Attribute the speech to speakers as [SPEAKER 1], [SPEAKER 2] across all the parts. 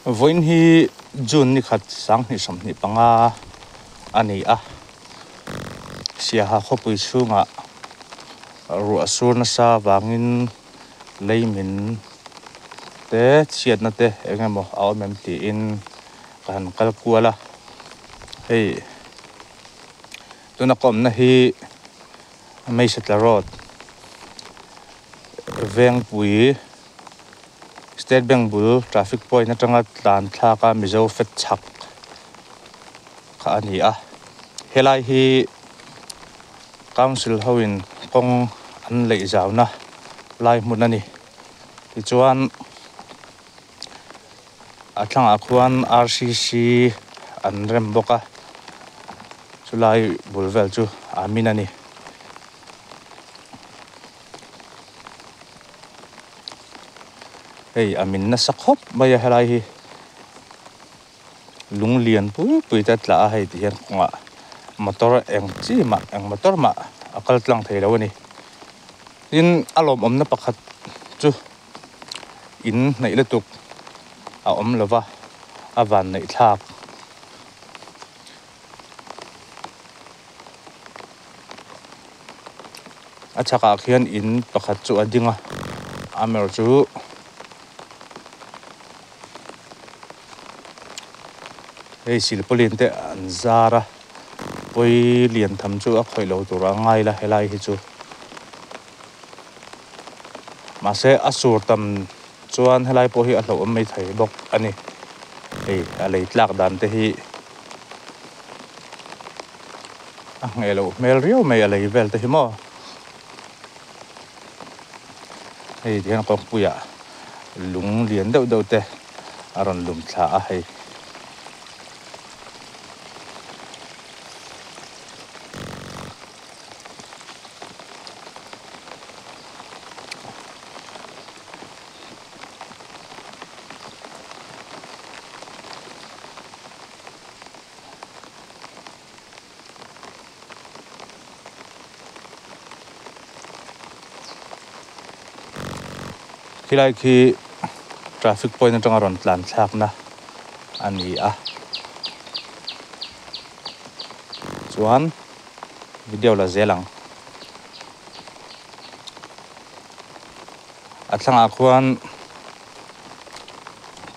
[SPEAKER 1] Vawiin hi June ni khat 2025 a ni a, Siaha khawpui chhungah ruah sur nasa vangin lei min te chhiatna te eng emaw a awm em tiin ka han kal kual a, hei tuna ka awmna hi Meisetla Road Vengpui. State Bank bul traffic point atanga tlan thlak a Mizo fat chhak kha a ni a, helai hi council ho in kawng an leih zau na lai hmun a ni tichuan a thlangah khuan R_C_C an rem bawk a chulai bul vel chu a min a ni. Hei a min nasa khawp mai a helai hi lung lian pui pui te a tla a hei ti hian kawngah motor eng chi mah eng motor mah a kal tlang thei lo a ni tin a lawmawmna pakhat chu in hnaih lutuk a awm lo va a van neih thlak. A chhakah khian in pakhat chu a ding a amaherawh chu hei silpauline te an zar a pawi lian tham chu a khawih lo tur a ngai la helai hi chu mahse a sur tam chuan helai pawh hi a hlauhawm maithei bawk a ni hei a lei tlak dan te hi. A ngheh loh hmel riau mai a lei vel te hi maw hei ti hian kawngpuiah lung lian deuh deuh te a rawn lum thla a hei. Khilai khi traffic point atanga rawn tlan thlakna a ni a chuan video la zel ang a thlangah khuan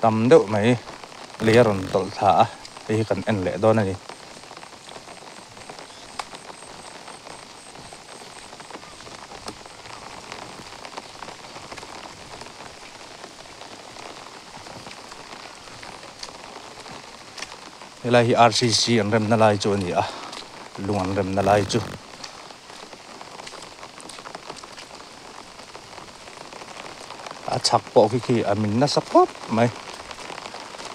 [SPEAKER 1] tam deuh mai lei a rawn tawlh thla a hei hi kan en leh dawn a ni. Helai hi R_C_C an remna lai chu a ni a lung an remna lai chu. A chhak pawh khi khi a min nasa khawp mai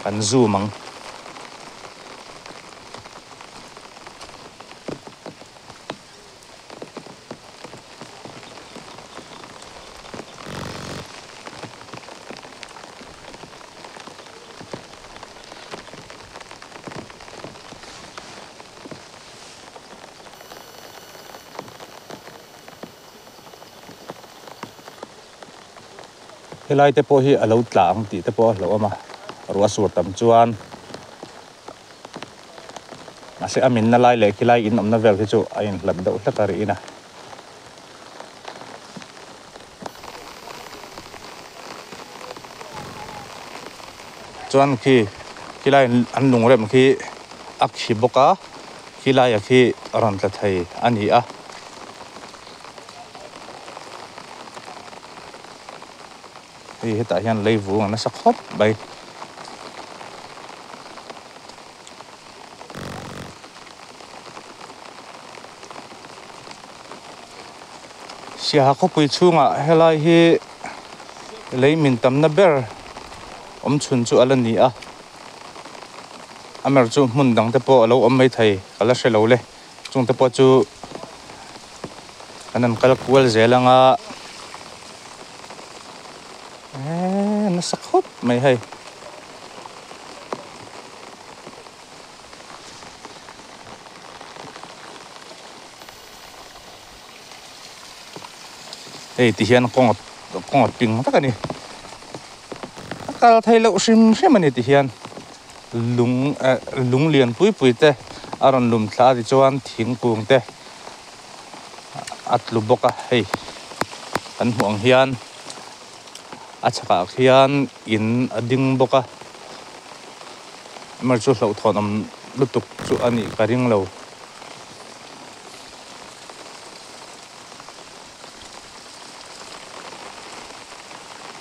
[SPEAKER 1] kan zoom ang. Helai te pawh hi a lo tla ang tih te pawh a hlauhawm a ruah sur tam chuan mahse a minna lai leh khilai in awmna vel hi chu a inhlat deuh hlek a rihin a. Chuan khi khilai an lungrem khi a khi bawk a khilaia khi a rawn tla thei a ni a. Hei hetah hian lei vung a nasa khawp mai. Siaha khawpui chhungah helai hi lei min tamna ber awm chhun chu a la ni a. Amaherawhchu hmun dang te pawh a lo awm maithei ka la hre lo le. Chung te pawh chu an han kal kual zel ang a eee nasa khawp mai hei. Hei ti hian kawng kawng a ping vek a ni. kal theih loh hrim hrim a ni ti hian lung eh lung lian pui pui te a rawn lum thla a tichuan thingkung te a tlu bawk a hei kan hmuh ang hian a chhakah khian in a ding bawk a amaherawhchu hlauhthawn awm lutuk chu a nih ka ring lo.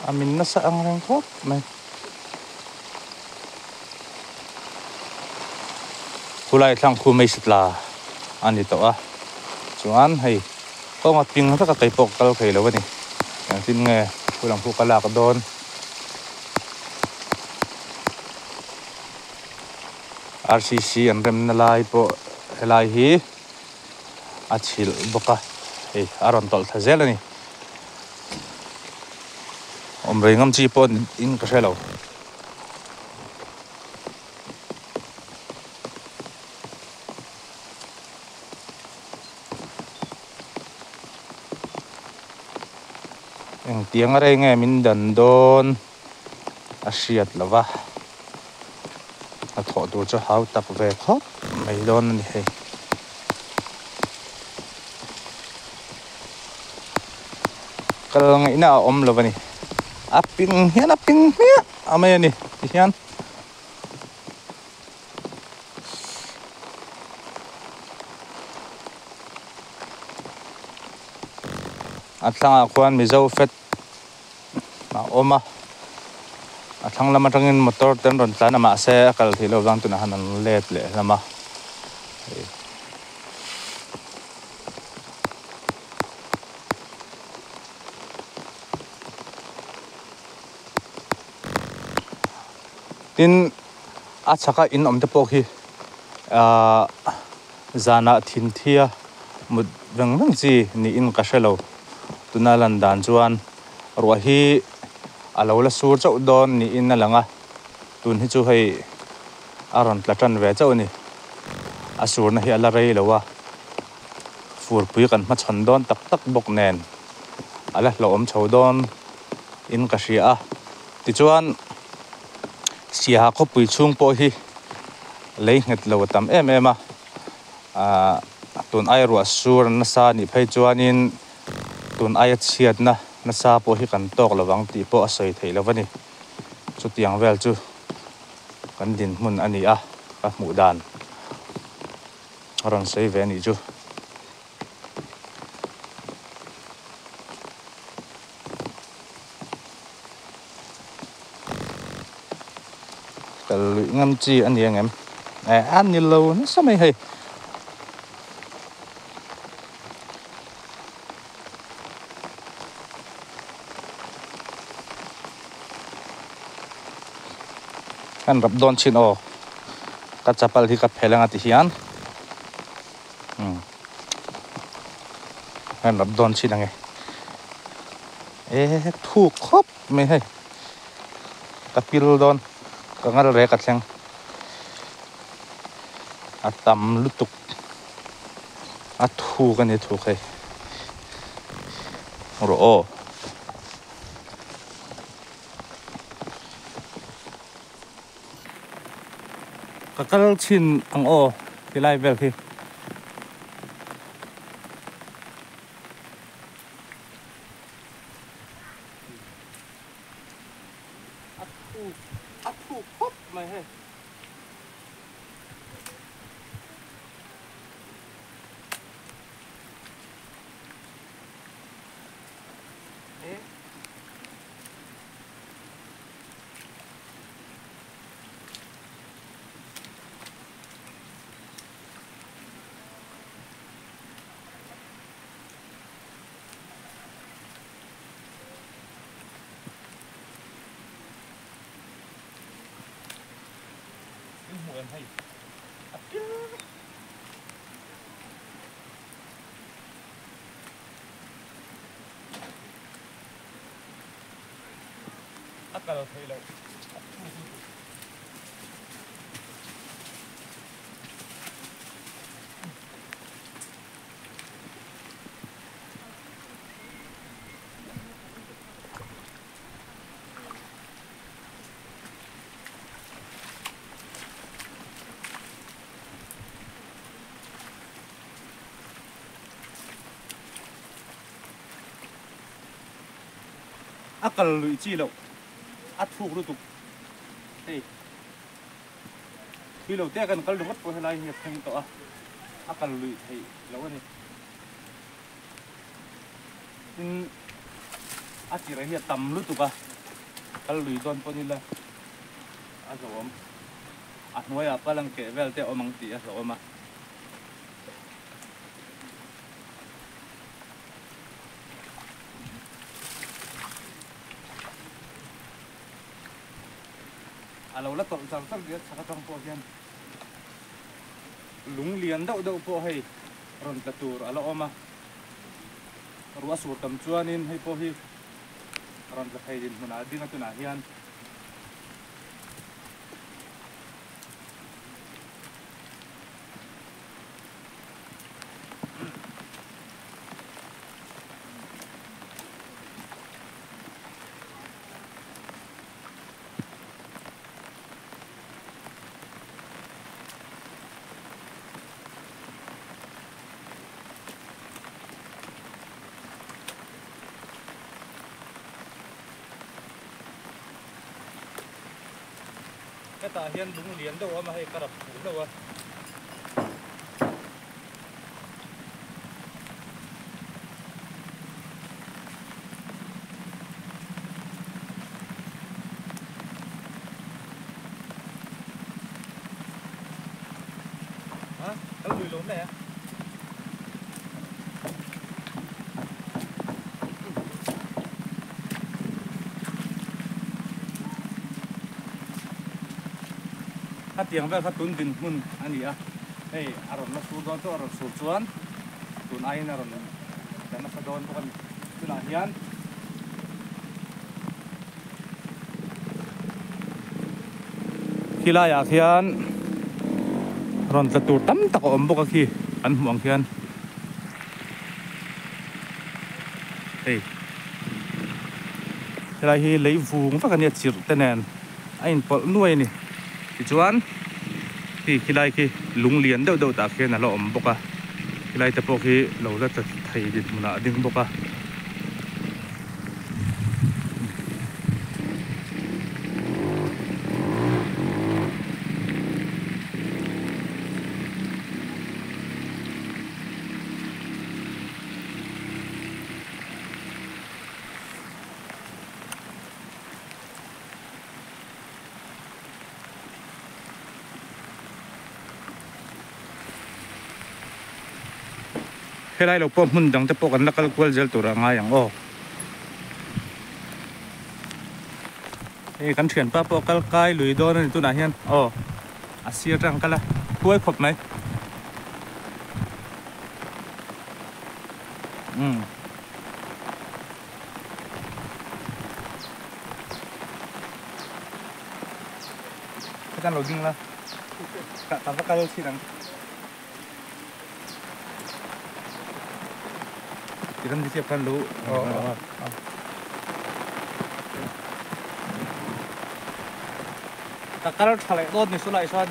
[SPEAKER 1] A min nasa ang reng khawp mai. Khulai thlang khu mei sitla a ni tawh a chuan hei kawnga ping vek a kei pawh ka kal thei lo a ni engtin nge khu lam khu ka lak dawn. R_C_C an remna lai pawh helai hi a chhilh bawk a hei a rawn tawlh thla zel a ni awm rei ngam chi pawh in ka hre lo. Engtiang a rei nge min dan dawn a hriat lo va hnathawh tur chu hau tak ve khawp mai dawn a ni hei. Kal ngaihna a awm lo a ni. A ping hian a ping hmiah a mai a ni tihian. A thlangah khuan Mizo fat a awm a a thlang lam atangin motor te an rawn tlan a mahse a kal theih loh vang tunah khan an let leh hlawm a. Tin a chhaka in awm te pawh khi ahh zanah thinthia mut veng veng chi niin ka hre lo tuna lan dan chuan ruah hi a lo la sur chauh dawn niin a lang a tun hi chu hei a rawn tla tan ve chauh a ni a surna hi a la rei lo a furpui kan hmachhawn dawn tak tak bawk nen a la hlauhawm chho dawn in ka hria a tichuan Siaha khawpui chhung pawh hi lei nghet lo a tam em em a ahh tun aia ruah sur nasa anih phei chuanin tun aia chhiatna nasa pawh hi kan tawk lo vang tih pawh a sawi theih lo a ni chutiang vel chu kan dinhmun a ni a ka hmuh dan a rawn sawi ve a nih chu. Kal luih ngam chi a ni ang em? Eh a ni lo nasa mai hei. Kan rap dawn chin aw ka chapal hi ka phel anga ti hian umm kan rap dawn chin ange e thuk khawp mai hei ka pil dawn ka ngal rek a thleng a tam lutuk a thuk a ni thuk hei rawh aw. Ka kal chhin ang aw tilai vel hi. A thuk a thuk khawp mai hei. A kal theih loh. kal luih chi loh a thuk lutuk hei thui lo te a kan kal ringawt pawh helai hi a thleng tawh a a kal luih theih loh a ni tin a tirh hi a tam lutuk a kal lui dawn pawh ni la a hlauhawm a hnuaiah palang keh vel te a awm ang tih a hlauhawm a. A lo la tawlh char char nia chhak atang pawh hian lung lian deuh deuh pawh hei rawn tla tur a la awm a, ruah sur tam chuanin hei pawh hi rawn tla thei dinhmunah a ding a tunah hian. Hetah hian lung lian deuh a awm a, hei ka rap fuh hlauh a. A kal lui lo mai a. Hetiang vel kha tun dinhmun a ni a, hei a rawn la sur dawn chu a rawn sur chuan tun aiin a rawn la nasa dawn bawk a ni. Tunah hian khilai ah khian rawn tla tur tam tak a awm bawk a khi kan hmuh ang khian hei helai hi lei vung vek a nia chirh te nen a inpawlh nuai a ni tichuan khi khilai khi lung lian deuh deuh tah khian a la awm bawk a khilai te pawh khi lo la tla thei dinhmunah a ding bawk a. Helai lo pawh hmun dang te pawh kan la kal kual zel tur a ngai ang aw. Hei kan thianpa pawh kal kai lui dawn a ni tunah hian aw a sir atang kal a huai khawp mai. Umm. Hetan lo ding la ka va kal thin ang. Tiram di siap kan lu. Ka kal tha leh dawt ni sulai chuan.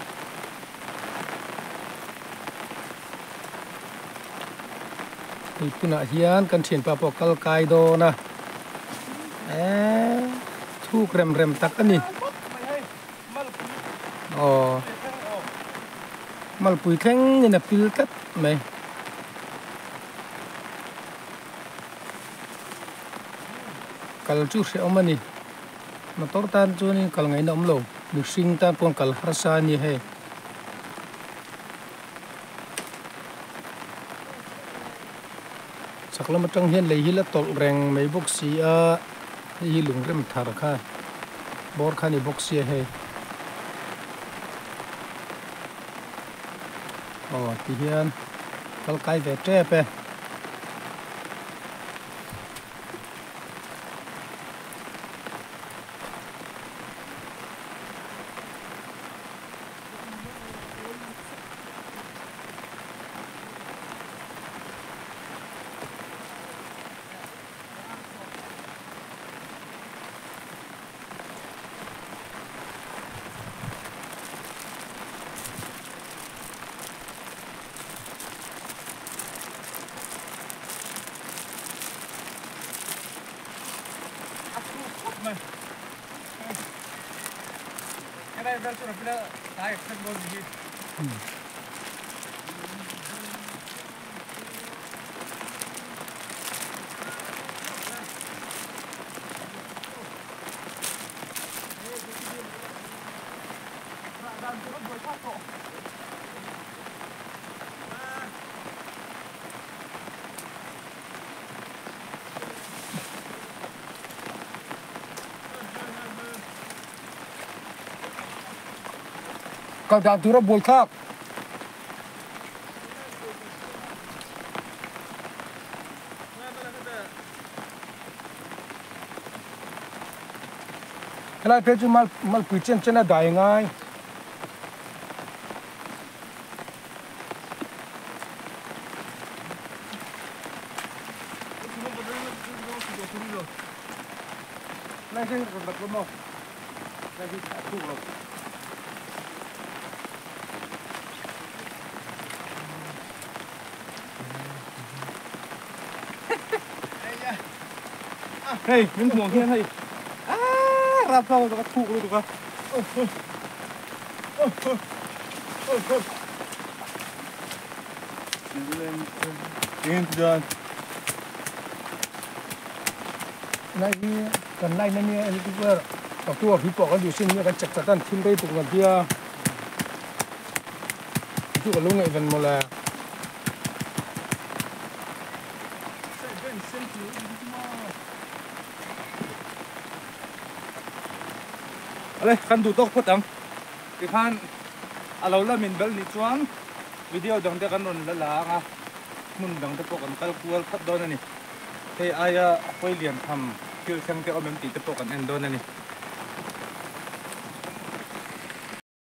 [SPEAKER 2] Hei tunah hian kan thianpa pawh kal kai dawn a eee thuk rem rem tak a ni aw malpui thleng in a pil tlat mai. Kal chu hrehawm a ni motor tan chuanin kal ngaihna awm lo mihring tan pawn kal harsa a ni hei. Chak lam atang hian lei hi la tawlh reng mai bawk si a, hei hi lung rem thar kha bawr kha a ni bawk sia hei. Aw ti hian kal kai ve tep e. Kal dan tur a buai thlak. Helai phei chu mal malpui chen chen a dai ngai.
[SPEAKER 1] Hei min hmuh ang hian hei aaa rapthlak lutuk a thuk lutuk a
[SPEAKER 2] Lai hi kan line ania electric wire paktu a pawh kan duh sin nia kan chak chak a an thim rei tuk lo tia chu ka lo ngaihven mawle.
[SPEAKER 1] Ale kan duh tawk phawt ang tikhan a lo la min belh nih chuan video dang te kan rawn la la ang a hmun dang te pawh kan kal kual phawt dawn a ni. Hei aia pawi lian tham thil thleng te awm em tih te pawh kan en dawn a ni.